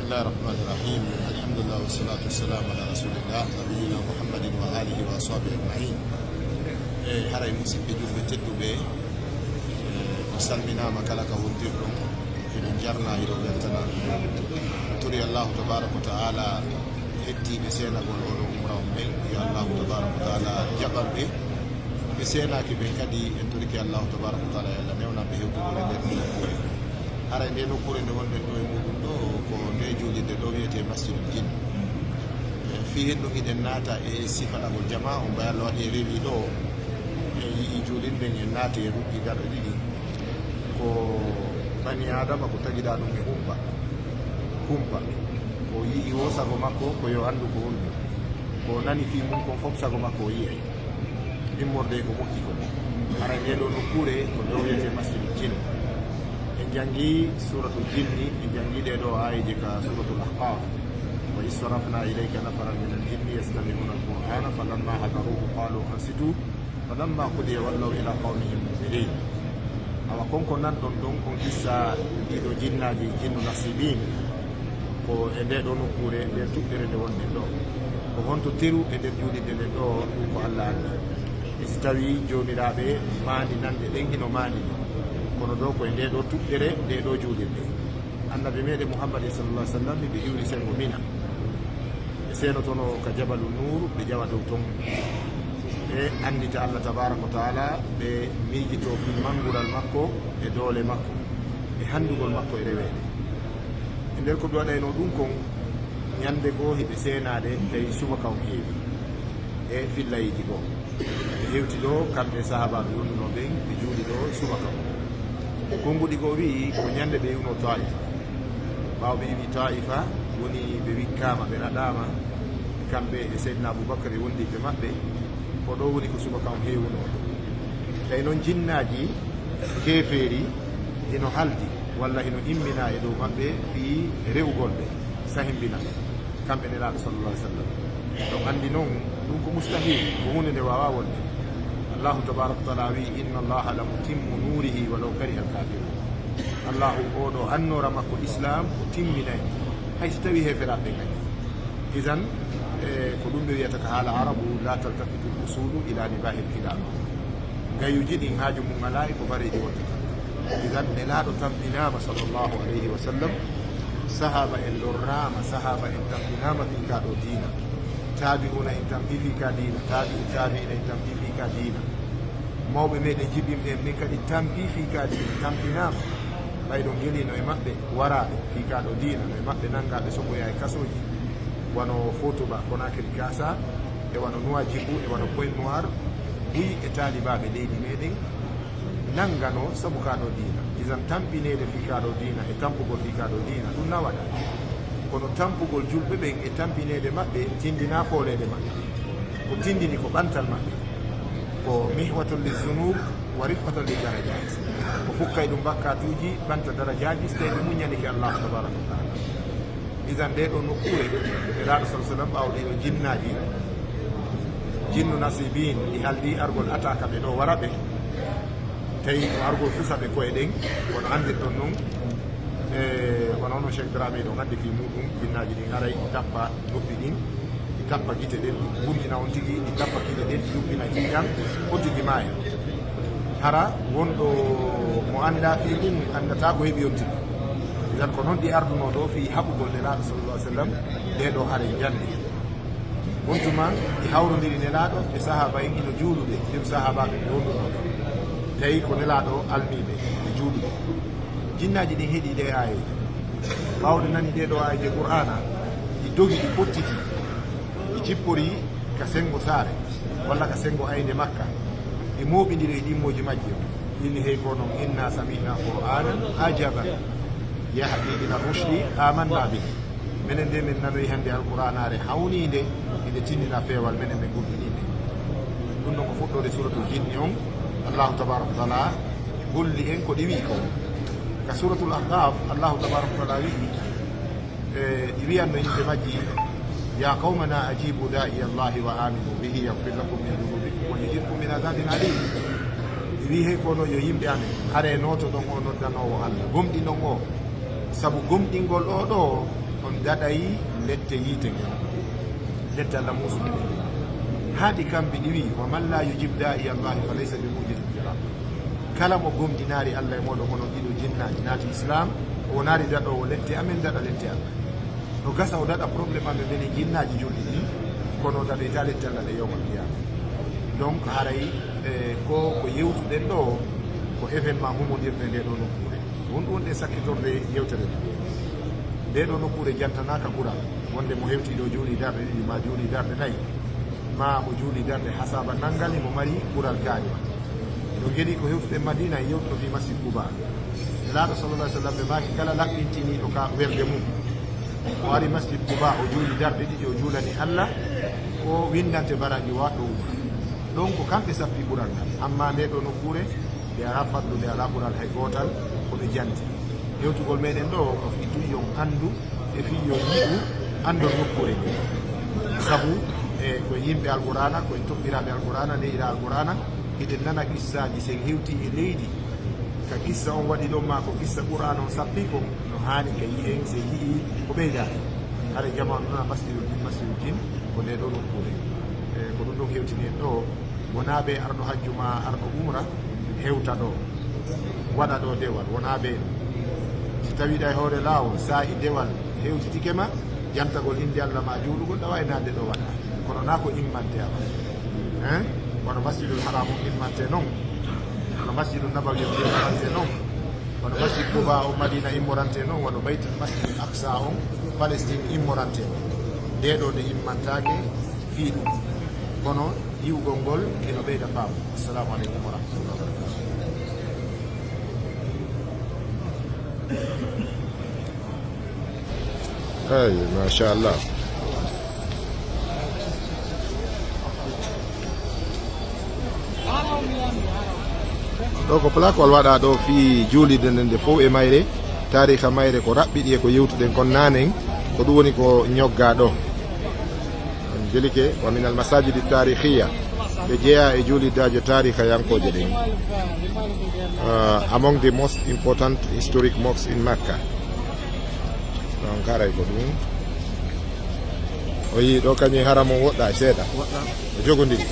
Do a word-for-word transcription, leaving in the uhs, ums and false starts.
بسم الله الرحمن الرحيم. الحمد لله والصلاة والسلام على رسول الله نبينا محمد وآله وأصحابه أجمعين. E haray musidɓe julɓe tedduɓe, e, on salminaama kala ka wondirɗon, eɗon jarna, eɗon weltana. Tori Allahu tabaraka wa taala hettiiɓe seenagol oɗo umra on ɓen, yo Allahu tabaraka wa taala jaɓan ɓe. Ɓe seenaaki ɓen kadi, en torike Allahu tabaraka wa taala yo Allah newnan ɓe hewtugol e nder ɗum nokkuure. Haray nde nokkuure nde wonɗen ɗo e muɗum ɗo, ko nde juulirde ɗo wiyetee Masjidul Jinn. E, fii hen ɗum hiɗen naata e sifanagol jamaa on, ɓay Allah waɗi e rewi ɗo, e yi'i juulirde nden en naati e ruggi darɗe ɗiɗi. Ko bani Aadama ko tagiɗaa ɗum e humpa, kumpa. Ko yi'i o sago makko ko yo anndu ko honɗum. Ko nani fii mun kon fof sago makko o yi'ay. Immorde ko moƴƴi kon. Haray nde ɗo nokkuure ko nde wiyetee Masjidul Jinn. En janngi Suuratul Jinni, en janngi ɗee ɗo aayeeje ka Suuratul Ahqaaf. وإذ صرفنا إليك نفرا من الجن يستمعون القرآن فلما حضروه قالوا أنصتوا فلما قضي ولوا إلى قومهم منذرين. Awa kon ko nanɗon ɗon, on kissa ɗiɗo jinnaaji, jinnu nasibiin, ko e nde ɗo nokkuure, nder tuɓɓere nde wonɗen ɗo. Ko honto teru e nder juulirde nden ɗo, ɗum ko Allah anndi. E si tawii joomiraaɓe maandinanɗe ɗen hino maandini, kono ɗo ko e nde ɗo tuɓɓere, nde ɗo juulirde. Annabi meɗen Muhammadin sallallahu alaihi wasallam, ɓe iwri senngo Mina. Ɓe seenotono ka Jabalu Nuur, ɓe ƴawa dow ton. Ɓe anndita Allah tabaraka wa taala, ɓe miijito fii manngural makko e doole makko e hanndugol makko e reweede. E nder ko ɓe waɗayno ɗum kon, ñannde goo hiɓe seenaade, tawi subaka on heewi e fillayeeji goo. Ɓe hewti ɗo, kamɓe sahaabaaɓe wonduno ɓen, ɓe juuli ɗo subaka. Konnguɗi goo wi'i ko ñannde ɓe iwno Taa'ifa. Ɓaawo ɓe iwi Taa'ifa, woni ɓe wikkaama, ɓe raɗaama, kamɓe e Seydina Abubakar e wondiiɓe maɓɓe. Ko ɗo woni ko subaka on heewunoo. Tawi noon jinnaaji keefeeri hino haldi, walla hino immina e dow maɓɓe fii re'ugol ɓe, sahimbina. Kamɓe Nelaaɗo sallallahu alaihi wasallam. Ɗon anndi non, ɗum ko mustahil, ko huunde nde waawaa wonde. Allahu tabaraka wa taala wi'i, "Inna Allaha la mutimmu nuurihi walaw kariha al-kafirun." Allahu, oo ɗo annoora makko Islam, o timminay, hay si tawii heeferaaɓe ngañi. Idan, e, ko ɗum ɓe wiyata ka haala Arabu, "La taltafitu al-usulu ila nibahi al-kilab." Ngayuuji ɗin haaju mum alaa e ko bareeji wontata. Idan, Nelaaɗo tampinaama, sallallahu alayhi wa sallam, sahaaba en lorraama, sahaaba en tampinaama fii kaa ɗoo diina. Taabi'uuna en tampii fii kaa diina, taabi'u taabi'iina en tampii fii kaa diina. Mawɓe meɗen jibinɓe en ɓen kadi tampii fii kaa diina, tampinaama. Ɓay ɗon ngeliino e maɓɓe waraaɓe fii kaa ɗoo diina, no e maɓɓe nanngaaɓe soɓoyaa e kasooji, wano Footuba, Konaakiri, Kaasa, e wano Nuwaajibu, e wano Pointe Noire, buy e taalibaaɓe leydi meɗen, nanngano sabu kaa ɗoo diina. Idan tampineede fii kaa ɗoo diina e tampugol fii kaa ɗoo diina, ɗum na waɗa. Kono tampugol julɓe ɓen e tampineede maɓɓe tindinaa fooleede maɓɓe. Ko tindini ko ɓantal maɓɓe. Ko mihwatun lizunub wa rif'atun lidarajat. Ko fukkay ɗum bakkaatuuji, ɓanta darajaaji, so tawii ɓe muññanike Allahu tabaraka wa taala. Idan, ndee ɗoo nokkuure, Nelaaɗo sallallahu alaihi wasallam, ɓaawo ɗii ɗoo jinnaaji, jinnu nasibiin, ɗi haldi argol ataka ɓe ɗoo wara ɓe, tawi ko argol fusa ɓe ko'e ɗen, kono anndirɗon non, e, wano no Cheikh Dramé ɗon anndi fii muuɗum, jinnaaji ɗin aray ɗi tappa noppi ɗin, ɗi tappa gite ɗen, ɗi gumɗina on tigi, ɗi tappa kiiɗe ɗen, ɗi yuɓɓina ƴiiƴan, on tigi maaya. Hara wonɗo mo anndaa fii ɗum, anndataa ko heɓi on tigi. Idan ko non ɗi ardunoo ɗoo fii haɓugol Nelaaɗo sallallahu alaihi wasallam, ɗee ɗoo hare njannde. On tuma ɗi hawrondiri Nelaaɗo e sahaaba en hino juulude, ɗum sahaabaaɓe ɓe wonduno ɗon. Tawi ko Nelaaɗo almiiɓe e juulude. Jinnaaji ɗin heɗii ɗee aayeeje. Ɓaawo ɗe nani ɗee ɗoo aayeeje Qur'aana, ɗi dogi, ɗi pottiti, ɗi cippori ka senngo saare, walla ka senngo aynde Makka. Ɗi mooɓindiri e ɗimmooji majji on. Inni, "Hey ko non, inna sami'na Qur'anan ajaban, yahdi ila rushdi, amanna bihi." Menen de, men nanoyi hannde Alqur'aanaare hawniinde, inde tindina peewal, menen men gomɗinii nde. Ɗum ɗon ko fuɗɗoode Suuratul Jinni on, Allahu tabaaraka wa taala holli en ko ɗi wi'i kon. Ka Suuratul Ahqaaf, Allahu tabaaraka wa taala wi'i, e, ɗi wi'anno yimɓe majji, "Ya qawmana ajibu da'iya Allahi wa aminu bihi yaghfir lakum min dhunubikum wa yujirkum min adhabin alim." Ɗi wi'i, "Hey kono yo yimɓe amen, hare nootoɗon o noddanoowo Allah, gomɗinon o, sabu gomɗingol o ɗoo On daɗay lette yiite ngen, lette Allah muusuɗe ɗen. Haa ɗi kambi ɗi wi'i, "Wa man la yujib da'iya Allahi fa laysa bi mu'jizin fil ard." Kala mo gomɗinaali Allah e mooɗon onon ɗiɗo jinnaaji naati Islam, o wonaali daɗoowo lette amen, daɗa lette Allah. No gasa o daɗa problème amen minen jinnaaji julɗi ɗin, kono o daɗoyta lette Allah ɗe yawmal qiyama. Donc haray, eh, ko, ko yewtuɗen ɗo, ko événement humondirɗo e nde ɗo nokkuure. Won ɗum wonde sakkitorde yewtere nde. Nde ɗo nokkuure jantanaaka ɓural, wonde mo hewti ɗo juuli darɗe ɗiɗi, ma juuli darɗe nayi, ma mo juuli darɗe hasaba nangal, mo mari ɓural kaari. No geni ko hewtuɗen Madina, yewtuɗo fi Masjid Quba. Nelaaɗo sallallahu alaihi wasallam ɓe maaki kala laɓɓintiniiɗo ka werde mum, o ari Masjid Quba, o juuli darɗe ɗiɗi, o juulani Allah, o windante baraji o waɗɗo umra. Ɗon ko kamɓe sappi ɓural ngal. Amma nde ɗo nokkuure, nde alaa fadlu, nde alaa ɓural hay gootal, ko ɓe janti. Hewtugol meɗen ɗo, ko fii tun yo on anndu, e fii yo on yi'u, anndon nokkuure nde. Sabu, e, ko yimɓe Alqur'aana, ko en toɓɓiraaɓe Alqur'aana, nde ira Alqur'aana, hiɗen nana qissaaji, si en hewti e leydi, ka qissa on waɗi ɗon, maa ko qissa Qur'aana on sappi kon, no haani ka yi'en, si en yi'i ko ɓeydaani. Hara jamaanu nana masjidul jin, masjidul jin, ko nde ɗo nokkuure. E, ko ɗum ɗon hewtini en ɗo, wonaa ɓe arɗo hajju maa arɗo umra, hewta ɗo, waɗa ɗo dewal, wonaa ɓe. Si tawi ɗa e hoore laawol, saa'i dewal hewtitike ma, jantagol innde Allah ma juulugol, ɗa waawi naatde ɗo waɗa. Kono naa ko immante awa. Hein? Wano Masjidul Haram on immante non. Wano Masjidul Nabawi on immorante non. Wano Masjid Quba on Madina immorante non. Wano Baytul Masjidul Aqsa on Palestine immorante non. Nde ɗo nde immantaake fii ɗum. Kono yi'ugol ngol eno ɓeyda faamu. Assalamu aleykum wa rahmatullahi wa barakatuh. Eyi, machallah. Ɗo ko plaquewal waɗa ɗo fii juulirde nden nde fow e mayre, taariika mayre, ko raɓɓiɗi e ko yewtuɗen kon naanen, ko ɗum woni ko ñoggaa ɗo. On jelike, wa min al masajidi tarikhiya, ɓe jeyaa e juulirdaajo taariikayankooje ɗen. Uh, among the most important historic mosques in Makkah. Donc haray ko ɗum. O yii ɗo kañum haram o woɗɗa seeɗa. O jogodiri.